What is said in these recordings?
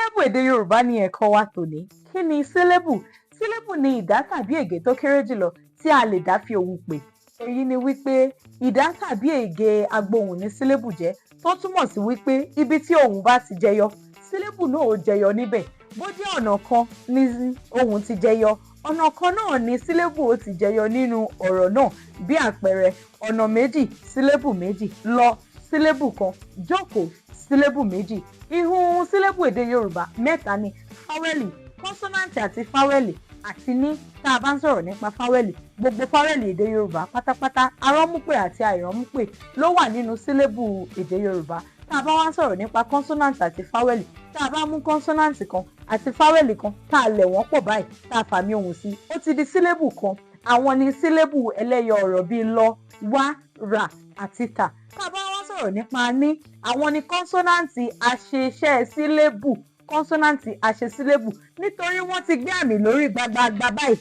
Sílébù èdè Yorùbá ní ẹ̀kọ́ wa tòní. Kí ni sílébù? Sílébù ni ìdá tàbí ègé tó kéré jùlọ tí a lè dá fi ohùn pè. Èyí ni wípé ìdá tàbí ègé agbohùn ní sílébù jẹ́, tó túmọ̀ sí wípé ibi tí ohùn bá ti jẹyọ, sílébù náà ó jẹyọ níbẹ̀. Bó jẹ́ ọ̀nà kan ní ohùn ti jẹyọ, ọ̀nà kan náà ni sílébù ó ti jẹyọ nínú ọ̀rọ̀ náà. Bí àpẹẹrẹ, ọ̀nà méjì, sílébù méjì; lọ, sílébù kan; jókòó, sílébù méjì. Ìhun sílébù èdè Yorùbá mẹ́ta ni: fáwẹ́lì, kọ́nsọ́náǹtì àti fáwẹ́lì àti ní. Tá a bá ń sọ̀rọ̀ nípa fáwẹ́lì, gbogbo fáwẹ́lì èdè Yorùbá pátápátá, arọ́múpè àti àìrọ́múpè, ló wà nínú sílébù èdè Yorùbá. Tá a bá wá ń sọ̀rọ̀ nípa kọ́nsọ́náǹtì àti fáwẹ́lì, tá a bá mú kọ́nsọ́náǹtì kan àti fáwẹ́lì kan, tá a lẹ̀ wọ́n pọ̀ báyìí, tá a fàmì ohùn sí, ó ti di sílébù kan. Àwọn ni sílébù ẹlẹ́yọ ọ̀rọ̀ bíi lọ, wá, rà àti tà. Tá a bá wá sọ̀rọ̀ nípa ní, àwọn ni kọ́nsọ́náǹtì àṣeṣẹ́ sílébù, kọ́nsọ́náǹtì àṣesílébù, nítorí wọ́n ti gbé àmì lórí gbagbagba báyìí.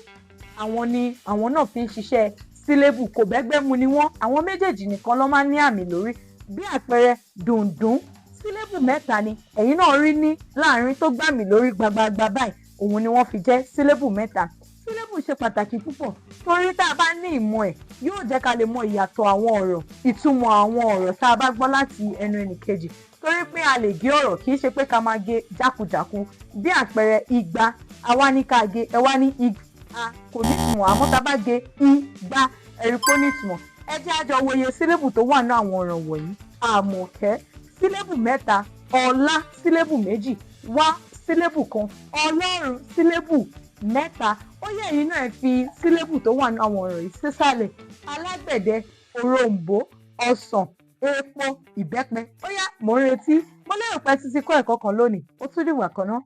Àwọn ni àwọn náà fi ń ṣiṣẹ́ sílébù. Kò bẹ́gbẹ́ mu ni wọ́n. Àwọn méjèèjì nìkan ló máa ń ní àmì lórí. Bí àpẹẹrẹ, dùndún, sílébù mẹ́ta ni. Ẹ̀yin náà rí ní láàrin tó gbàmì lórí gbagbagba báyìí, òun ni wọ́n fi jẹ́ sílébù mẹ́ta. Sílébù ṣe pàtàkì púpọ̀, torí tá a bá ní ìmọ̀ ẹ̀, yóò jẹ́ ká lè mọ ìyàtọ̀ àwọn ọ̀rọ̀, ìtumọ̀ àwọn ọ̀rọ̀ tá a bá gbọ́ láti ẹnu ẹnìkejì, torí pé a lè gé ọ̀rọ̀, kì í ṣe pé ká máa gé jákujàku. Bí àpẹẹrẹ, igba, àwa ní ká gé, ẹ wá ní ig a, kò ní ìtumọ̀. Àmọ́ tá a bá gé igba, ẹ̀rí pé ó ní ìtumọ̀. Ẹ jẹ́ á jọ wo iye sílébù tó wà ní àwọn ọ̀rọ̀ wọ̀nyí. Àmọ̀kẹ́, sílébù mẹ́ta; ọlá, sílébù méjì; wá, sílébù kan; ọlọ́run, sílébù mẹ́ta. Ó yẹ ẹ̀yin náà fi sílébù tó wà ní àwọn ọ̀rọ̀ yìí sísàlẹ̀: alágbẹ̀dẹ, òroǹbó, ọsàn, epo, ìbẹ́pẹ. Ó yá, mò ń retí. Mo lérò pé títí kọ́ ẹ̀kọ́ kan lónìí. Ó tún dìgbà kan náà.